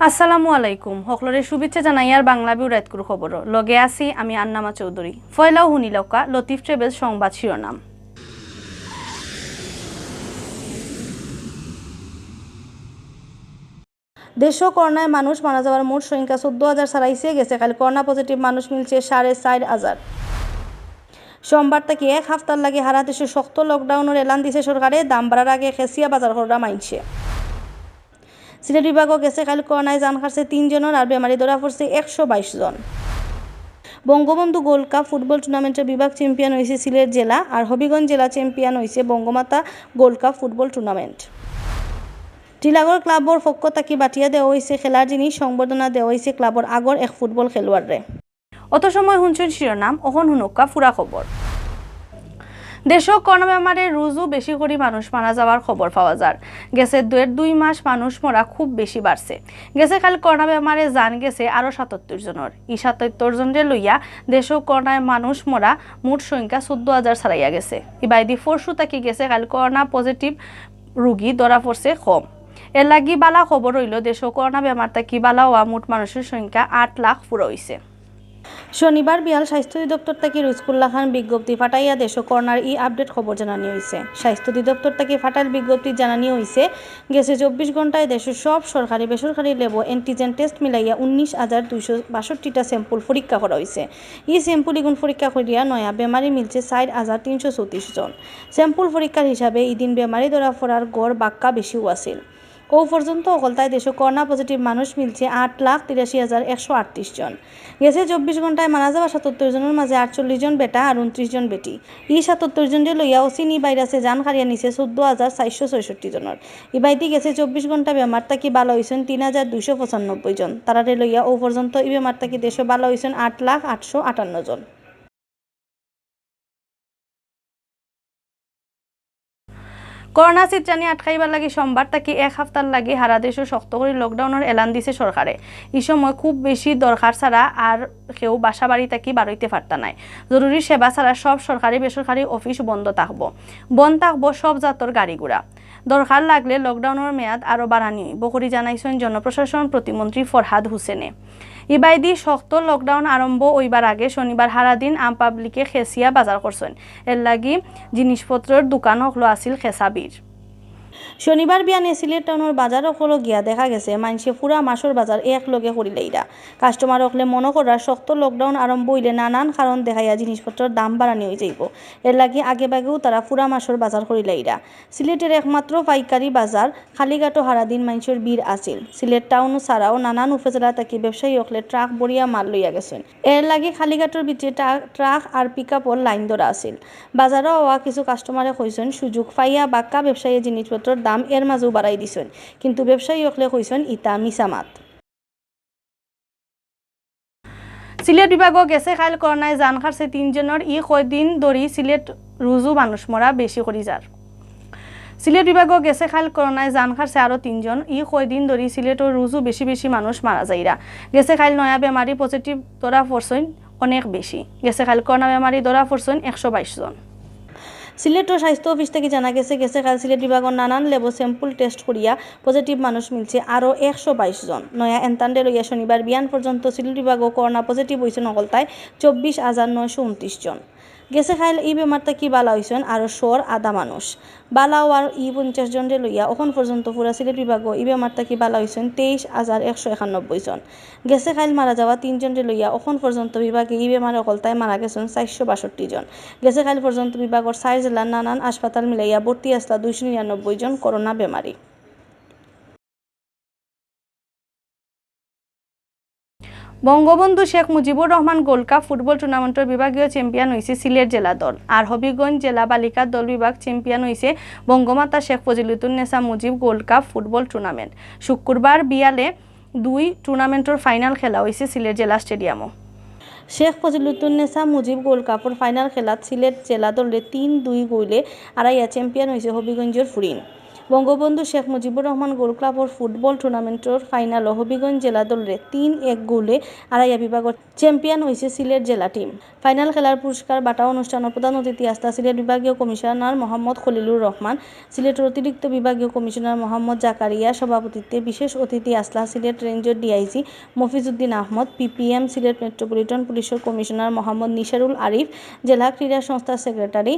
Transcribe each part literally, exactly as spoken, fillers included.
আসসালামু আলাইকুম। হকলরে শুভেচ্ছা জানাইয়ার বাংলা ভিউ রাইতকুর খবরো। লগে আছি আমি আন্নামা চৌধুরী। ফয়লাউ হুনিলাউক্কা লতিফ ট্রেভেলস সংবাদ শিরোনাম। দেশো করোনায় মানুষ মারা যাওয়ার মোট সংখ্যা চৌদ্দ হাজার ছাড়াইছে। গেছে কাইল করোনা পজিটিভ মানুষ মিলছে সাড়ে চাইর হাজার। সোমবার থাকি এক হাফতার লাগি হারা দেশো শক্ত লকডাউনর এলান দিছে সরকারে। দাম বাড়ার আগে খেসিয়া বাজার কররা মাইনষে। সিলেট বিভাগো গেছে কাইল করোনায় জান হারছে তিন জনর, আর বেমারি ধরা পড়ছে একশো বাইশ জন। বঙ্গবন্ধু গোল্ড কাপ ফুটবল টুর্নামেন্টর বিভাগ চ্যাম্পিয়ন অইছে সিলেট জেলা, আর হবিগঞ্জ জেলা চ্যাম্পিয়ন অইছে Bangamata gold cup football tournament. Tilagarh ক্লাবর পক্ষ থাকি বাটিয়া দেওয়া অইছে খেলার জিনিস, সংবর্ধনা দেওয়া অইছে ক্লাবর আগর এক ফুটবল খেলোয়াড়রে। অত সময় হুনছইন শিরোনাম, অখন হুনউক্কা পুরা খবর। দেশো করোনা বেমারে রুজু বেশি করি মানুষ মারা যাওয়ার খবর পাওয়া যার। গেছে দেড় দুই মাস মানুষ মরা খুব বেশি বাড়ছে। গেছে কাইল করোনা বেমারে জান গেছে আরো সাতাত্তর জনর। ই সাতাত্তর জনরে লইয়া দেশো করোনায় মানুষ মরা মোট সংখ্যা চৌদ্দ হাজার ছাড়াইয়া গেছে। ইবায়দি পরশু থাকি গেছে কাইল করোনা পজিটিভ রুগী ধরা পড়ছে কম। এরলাগি বালা খবর অইলো দেশো করোনা বেমার থাকি বালা অওয়া মোট মানুষর সংখ্যা আট লাখ পুরা অইছে। শনিবার বিয়াল স্বাস্থ্য অধিদপ্তর থাকি রুজকুল্লা খান বিজ্ঞপ্তি ফাটাইয়া দেশো করোনার ই আপডেট খবর জানানি অইছে। স্বাস্থ্য অধিদপ্তর থাকি ফাটাইল বিজ্ঞপ্তি জানানি অইছে, গেছে চব্বিশ ঘন্টায় দেশো সব সরকারি বেসরকারি ল্যাবো অ্যান্টিজেন টেস্ট মিলাইয়া উনিশ হাজার দুইশো বাষট্টিটা স্যাম্পল পরীক্ষা করা অইছে। ই স্যাম্পল ইগুন পরীক্ষা করিয়া নয়া বেমারি মিলছে চাইর হাজার তিনশো চৌত্রিশ জন। স্যাম্পল পরীক্ষার হিসাবে ইদিন বেমারি ধরা পড়ার গড় বাক্কা বেশিউ আছিল। অউ পর্যন্ত অকলতায় দেশো করোনা পজিটিভ মানুষ মিলছে আট লাখ তিরাশি হাজার একশো আটত্রিশ জন। গেছে চব্বিশ ঘন্টায় মারা যাওয়া সাতাত্তর জনর মাঝে আটচল্লিশ জন বেটা আর ঊনত্রিশ জন বেটি। ই সাতাত্তর জনরে লইয়া অচিনি ভাইরাসে জান কাড়িয়া নিছে চৌদ্দ হাজার চাইরশো ছয়ষট্টি জনর। ইবায়দি গেছে চব্বিশ ঘন্টা বেমার থাকি বালা অইছইন তিন হাজার দুইশো পঁচানব্বই জন। তারারে লইয়া অউ পর্যন্ত ই বেমার থাকি দেশো বালা অইছইন আট লাখ আটশো আটান্ন জন। করোনা ছিতরানি আটকাইবার লাগি সোমবার থাকি এক হাফতার লাগি হারা দেশো শক্ত করি লকডাউনর এলান দিছে সরকারে। ই সময় খুব বেশি দরকার ছাড়া আর কেউ বাসা বাড়ি থাকি বারইতে পারতা নায়। জরুরি সেবা ছাড়া সব সরকারি বেসরকারি অফিস বন্ধ থাকবো। বন্ধ থাকবো সব জাতর গাড়ি ঘোড়া। দরকার লাগলে লকডাউনর মেয়াদ আরো বাড়ানি অইবো করি জানাইছইন জনপ্রশাসন প্রতিমন্ত্রী ফরহাদ হোসেনে। ইবায়দি শক্ত লকডাউন আরম্ভ অইবার আগে শনিবার হারা দিন আম পাবলিকে খেসিয়া বাজার করছইন। এরলাগি জিনিসপত্রর দোকান অকলো আছিল খেসা ভিড়। শনিবার বিয়ানে সিলেট টাউনর বাজার অকলো গিয়া দেখা গেছে মাইনষে পুরা মাসর বাজার একলগে করিলাইরা। কাস্টমার অকলে মনো কররা শক্ত লকডাউন আরম্ভ অইলে নানান কারণ দেখাইয়া জিনিসপত্রর দাম বাড়ানি অইযাইবো। এরলাগি আগে ভাগেউ তারা পুরা মাসর বাজার করিলাইরা। সিলেটর একমাত্র পাইকারি বাজার কালীঘাটো হারাদিন মাইনষর ভিড় আছিল। সিলেট টাউন ছাড়াও নানান উপজেলা থাকি ব্যবসায়ী অকলে ট্রাক ভরিয়া মাল লইয়া গেছইন। এরলাগি কালীঘাটর ভিতরে ট্রা-, ট্রাক আর পিকআপর লাইন ধরা আছিল। বাজারো আওয়া কিছু কাস্টমারে কইছইন, সুযোগ পাইয়া বাক্কা ব্যবসায়ীয়ে জিনিসপত্রর দাম এর মাঝেউ বাড়াই দিছইন, কিন্তু ব্যবসায়ী অকলে কইছইন ইতা মিছা মাত। সিলেট বিভাগো গেছে কাইল করোনায় জান হারছে তিনজনর। ই কয়দিন ধরি সিলেট রুজু মানুষ মরা বেশি করি যার। সিলেট বিভাগো গেছে কাইল করোনায় জান হারছে আরো তিনজন। ই কয়দিন ধরি সিলেটো রুজু বেশি বেশি মানুষ মারা যাইরা। গেছে কাইল নয়া বেমারি পজিটিভ ধরা পড়ছইন অনেক বেশি। গেছে কাইল করোনা বেমারি ধরা পড়ছইন একশো বাইশ জন। সিলেটর স্বাস্থ্য অফিস থাকি জানা গেছে, গেছে কাইল সিলেট বিভাগর নানান ল্যাবো স্যাম্পল টেস্ট করিয়া পজিটিভ মানুষ মিলছে আরো একশো বাইশ জন। নয়া এন্তানরে লইয়া শনিবার বিয়ান পর্যন্ত সিলেট বিভাগো করোনা পজিটিভ অইছইন অকলতায় চব্বিশ হাজার নয়শো ঊনত্রিশ জন। গেছে কাইল ই বেমার থাকি বালা অইছইন আরো শর আধা মানুষ। বালা অওয়ার ই পঞ্চাশ জনরে লইয়া অখন পর্যন্ত পুরা সিলেট বিভাগো ই বেমার থাকি বালা অইছইন তেইশ হাজার একশো একানব্বই জন। গেছে কাইল মারা যাওয়া তিনজনরে লইয়া অখন পর্যন্ত বিভাগে ই বেমারে অকলতায় মারা গেছইন চাইরশো বাষট্টি জন। গেছে কাইল পর্যন্ত বিভাগর চাইর জেলার নানান হাসপাতাল মিলাইয়া ভর্তি আছলা দুইশো নিরানব্বই জন করোনা বেমারি। বঙ্গবন্ধু শেখ মুজিবুর রহমান গোল্ড কাপ ফুটবল টুর্নামেন্টর বিভাগীয় চ্যাম্পিয়ন অইছে সিলেট জেলা দল, আর হবিগঞ্জ জেলা বালিকা দল বিভাগ চ্যাম্পিয়ন অইছে বঙ্গমাতা শেখ ফজিলুতুন্নেসা Mujib gold cup football tournament. শুক্রবার বিয়ালে দুই টুর্নামেন্টর ফাইনাল খেলা অইছে সিলেট জেলা স্টেডিয়ামো। শেখ ফজিলুতুন্নেসা মুজিব গোল্ড কাপর ফাইনাল খেলাত সিলেট জেলা দলরে তিন দুই গোলে আরাইয়া চ্যাম্পিয়ন অইছে হবিগঞ্জর ফুরিন। বঙ্গবন্ধু শেখ মুজিবুর রহমান গোল্ড ক্লাবর ফুটবল টুর্নামেন্টর ফাইনালো হবিগঞ্জ জেলা দলরে তিন এক গোলে আড়াইয়া বিভাগর চ্যাম্পিয়ন অইছে সিলেট জেলা টিম। ফাইনাল খেলার পুরস্কার বাটা অনুষ্ঠানর প্রধান অতিথি আছলা সিলেট বিভাগীয় কমিশনার মোহাম্মদ খলিলুর রহমান, সিলেটর অতিরিক্ত বিভাগীয় কমিশনার মোহাম্মদ জাকারিয়া সভাপতিত্বে বিশেষ অতিথি আছলা সিলেট রেঞ্জর ডিআইজি মফিজউদ্দিন আহমদ, পিপিএম, সিলেট মেট্রোপলিটন পুলিশর কমিশনার মোহাম্মদ নিশারুল আরিফ, জেলা ক্রীড়া সংস্থার সেক্রেটারি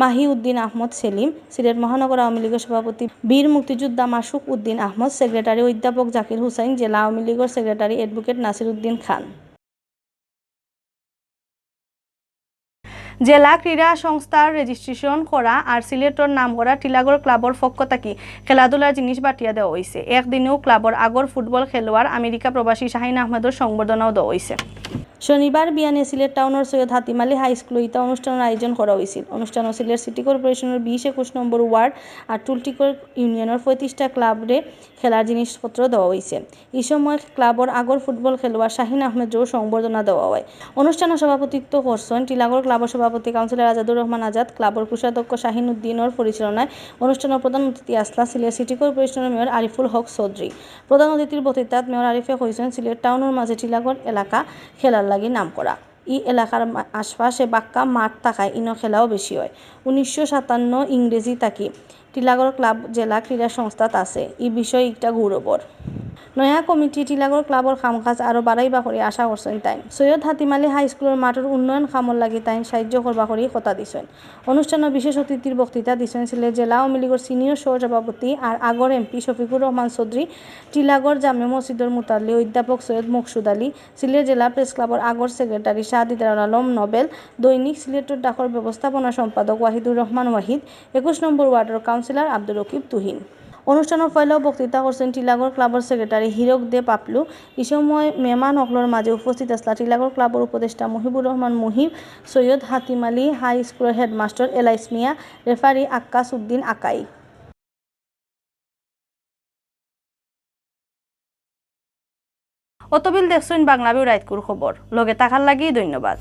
মাহিউদ্দিন আহমদ সেলিম, সিলেট মহানগর আওয়ামী লীগর সভাপতি বীর মুক্তিযোদ্ধা মাসুক উদ্দিন আহমদ, সেক্রেটারি অধ্যাপক জাকির হুসাইন, জেলা আওয়ামী লীগর সেক্রেটারি অ্যাডভোকেট নাসির উদ্দিন খান। জেলা ক্রীড়া সংস্থার রেজিস্ট্রেশন করা আর সিলেটর নাম করা টিলাগড় ক্লাবর পক্ষ থাকি খেলাধুলার জিনিস বাটিয়া দেওয়া অইছে। একদিনেও ক্লাবর আগর ফুটবল খেলোয়াড় আমেরিকা প্রবাসী শাহিন আহমেদর সংবর্ধনাও দেওয়া অইছে। শনিবার বিয়ানে সিলেট টাউনর সৈয়দ হাতিম আলী হাই স্কুলো ইতা অনুষ্ঠানর আয়োজন করা অইছিল। অনুষ্ঠানো সিলেট সিটি কর্পোরেশনর বিশ একুশ নম্বর ওয়ার্ড আর টুলটিকর ইউনিয়নর পঁয়ত্রিশটা ক্লাবরে খেলার জিনিসপত্র দেওয়া অইছে। ই সময় ক্লাবর আগর ফুটবল খেলোয়াড় শাহিন আহমেদরেও সংবর্ধনা দেওয়া অয়। অনুষ্ঠানো সভাপতিত্ব করছইন টিলাগড় ক্লাবর সভাপতি কাউন্সিলর আজাদুর রহমান আজাদ, ক্লাবর কোষাধ্যক্ষ শাহিন উদ্দিনর পরিচালনায়। অনুষ্ঠানো প্রধান অতিথি আছলা সিলেট সিটি কর্পোরেশনর মেয়র আরিফুল হক চৌধুরী। প্রধান অতিথির বক্তৃতাত মেয়র আরিফে কইছইন, সিলেট টাউনর মাঝে টিলাগড় এলাকা খেলার লাগি নাম করা। ই এলাকার মা-, আশপাশে বাক্কা মাঠ থাকায় ইনো খেলাও বেশি অয়। উনিশশো সাতান্ন ইংরেজি থাকি টিলাগড় ক্লাব জেলা ক্রীড়া সংস্থাত আছে, ই বিষয় একটা গৌরবর। নয়া কমিটি টিলাগড় ক্লাবর কামকাজ আরো বাড়াইবা করি আশা করছইন তাইন। সৈয়দ হাতিম আলী হাই স্কুলর মাঠর উন্নয়ন কামর লাগি তাইন সাহায্য করবা করি কথা দিছইন। অনুষ্ঠানো বিশেষ অতিথির বক্তৃতা দিছইন সিলেট জেলা আওয়ামী লীগর সিনিয়র সহ সভাপতি আর আগর এমপি শফিকুর রহমান চৌধুরী, টিলাগড় জামে মসজিদর মুতাল্লি অধ্যাপক সৈয়দ মকসুদ আলী, সিলেট জেলা প্রেস ক্লাবর আগর সেক্রেটারি শাহ দিদারুল আলম নোবেল, দৈনিক সিলেটর ডাকর ব্যবস্থাপনা সম্পাদক ওয়াহিদুর রহমান ওয়াহিদ, একুশ নম্বর ওয়ার্ডর কাউন্সিলর আব্দুর রকিব তুহিন। অনুষ্ঠানো পয়লাও বক্তৃতা করছইন টিলাগড় ক্লাবর সেক্রেটারি হীরক দে পাপলু। ই সময় মেহমান অকলর মাঝে উপস্থিত আছলা টিলাগড় ক্লাবর উপদেষ্টা মুহিবুর রহমান মুহিব, সৈয়দ হাতিম আলী হাই স্কুলর হেডমাস্টার এলাইস মিয়া, রেফারি আক্কাস উদ্দিন আকাই। অতবিল দেখছইন বাংলা ভিউ রাইতকুর খবর। লগে থাকার লাগি ধন্যবাদ।